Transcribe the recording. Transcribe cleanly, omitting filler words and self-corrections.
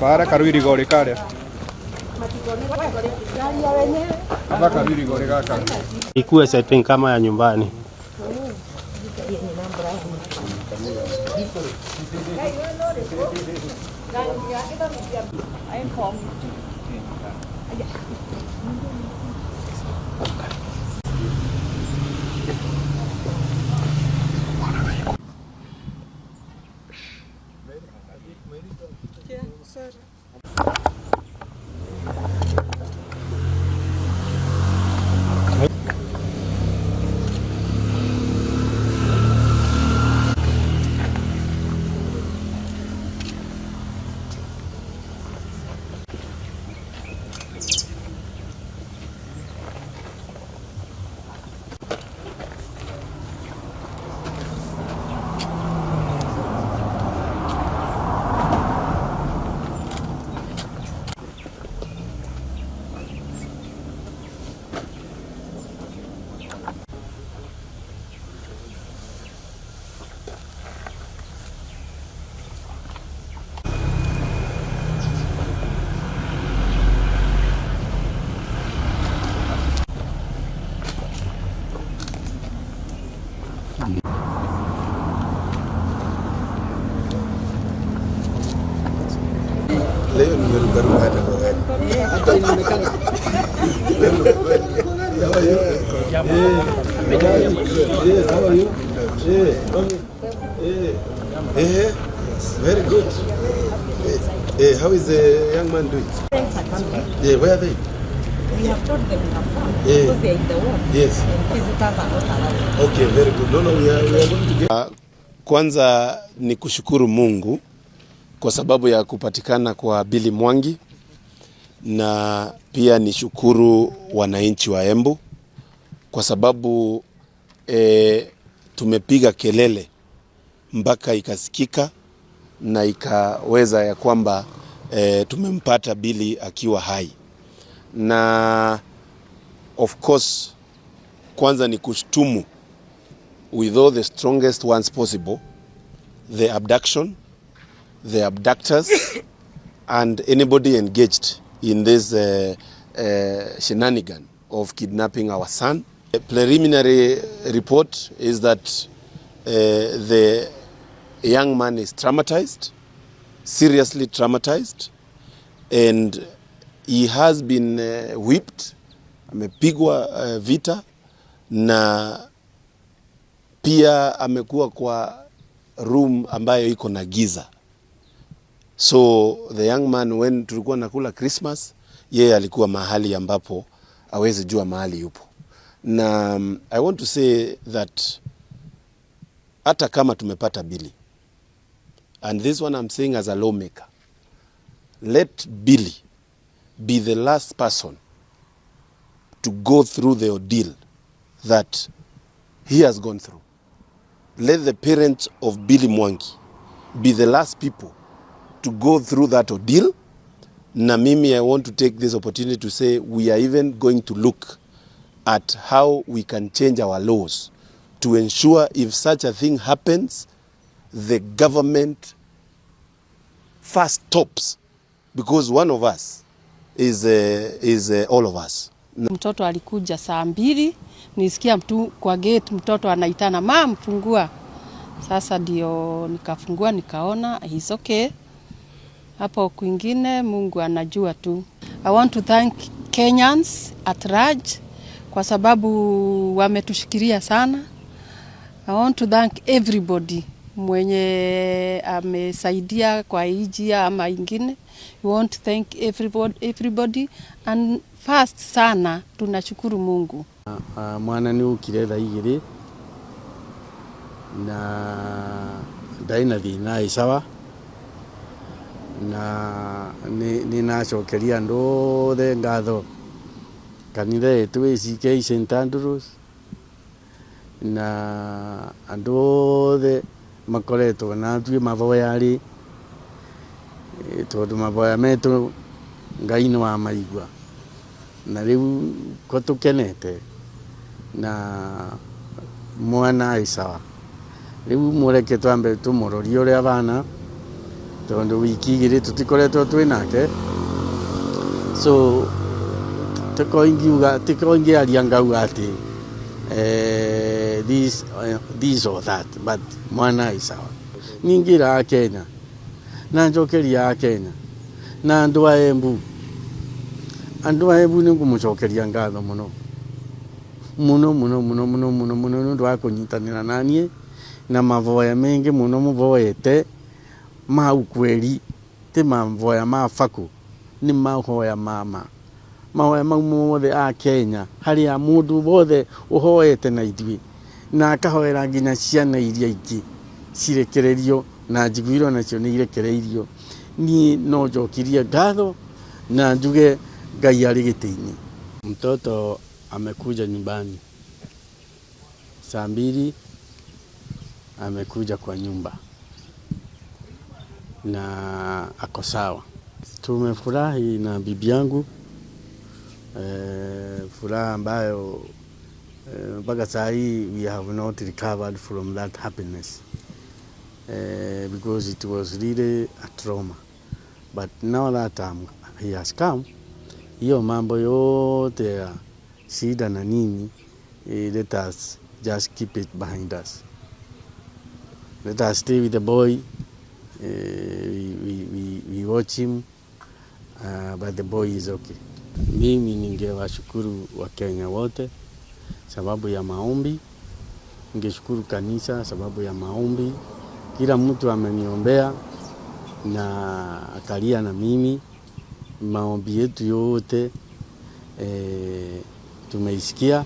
Bara karuirigo karia. Hapa karuirigo gaka. Ikuwe setting kama ya nyumbani. Leo nimerukaruka hata kwa gari. Hata inaonekana. How are you? Yeah, how are you? Yeah, okay. Yeah. Eh, very good. Eh, how is the young man doing? Parents are coming. Yeah, where are they? We have told them to come Yeah. because they are in the ward. Yes. And visitors are not allowed. Okay, very good. No, no, we are going to get... Kwanza ni kushukuru Mungu kwa sababu ya kupatikana kwa Billy Mwangi, na pia nishukuru wananchi wa Embu kwa sababu tumepiga kelele mpaka ikasikika na ikaweza ya kwamba tumempata Billy akiwa hai. Na of course kwanza ni kushtumu with all the strongest ones possible the abduction, the abductors and anybody engaged in this shenanigan of kidnapping our son. The preliminary report is that the young man is traumatized, seriously traumatized, and he has been whipped, amepigwa vita na pia amekuwa kwa room ambayo iko na giza. So the young man, when tulikuwa nakula Christmas, yeye alikuwa mahali ambapo awezi jua mahali yupo. Na I want to say that hata kama tumepata Billy, and this one I'm saying as a lawmaker, let Billy be the last person to go through the ordeal that he has gone through. Let the parents of Billy Mwangi be the last people to go through that ordeal. Na mimi, I want to take this opportunity to say we are even going to look at how we can change our laws to ensure if such a thing happens, the government first stops, because one of us is all of us. Mtoto alikuja saa 2, nisikia mtu kwa gate, mtoto anaitana, "Mum, fungua." Sasa ndio nikafungua, nikaona he's okay. Hapo kwingine Mungu anajua tu. I want to thank Kenyans at large kwa sababu wametushikilia sana. I want to thank everybody mwenye amesaidia kwa hii njia ama ingine. We want to thank everybody and first sana tunashukuru Mungu. Mwana nĩ ũkire thaa 2 na ndarĩ na thĩna, ĩ sawa, na nĩ nacokeria andũ othe ngatho, kanitha yetu ACK St Andrews na andũ othe makoretwo nathuĩ maboya-rĩ, tondũ maboya metũ Ngai nĩ wamaigua, na rĩu ko tũkenete na mwana ĩ sawa. Rĩu mũreke twambe tũmũrorie ũrĩa bana. Tondu wiki igĩrĩ tũtikoretwo twĩ nake, so tiko ingiuga, tiko ingĩaria ngauga atĩ this or that, but mwana ĩ sawa. Ningĩra a Kenya na njokeria a Kenya na andũ a Embu, andũ a Embu nĩ ngũmũcokeria ngatho mũno mũno mũno mũno mũno mũno mũno nĩ ũndũ wa kũnyitanĩra na niĩ na mavoya maingĩ mũno mũvoete ma ukweli, ti mavoya ma baku, nĩ mahoya mama mahoya mau mothe a Kenya harĩa mũndũ wothe ũhoete na ithuĩ na akahoera nginya ciana iria ingĩ cirekererio na njiguire nacio nĩ irekereirio. Niĩ no njokirie ngatho na njuge Ngai arĩ gĩtĩ-inĩ. Mtoto amekuja nyumbani saa 2, amekuja kwa nyumba na ako sawa. Tumefurahi na bibi yangu, furaha ambayo mpaka saa hii we have not recovered from that happiness, because it was really a trauma, but now that he has come, hiyo mambo yote ya shida na nini, let us just keep it behind us. Let us stay with the boy. We watch him, but the boy is okay. Mimi ningewashukuru Wakenya wote sababu ya maombi, ningeshukuru kanisa sababu ya maombi. Kila mtu ameniombea na akalia na mimi. Maombi yetu yote tumeisikia.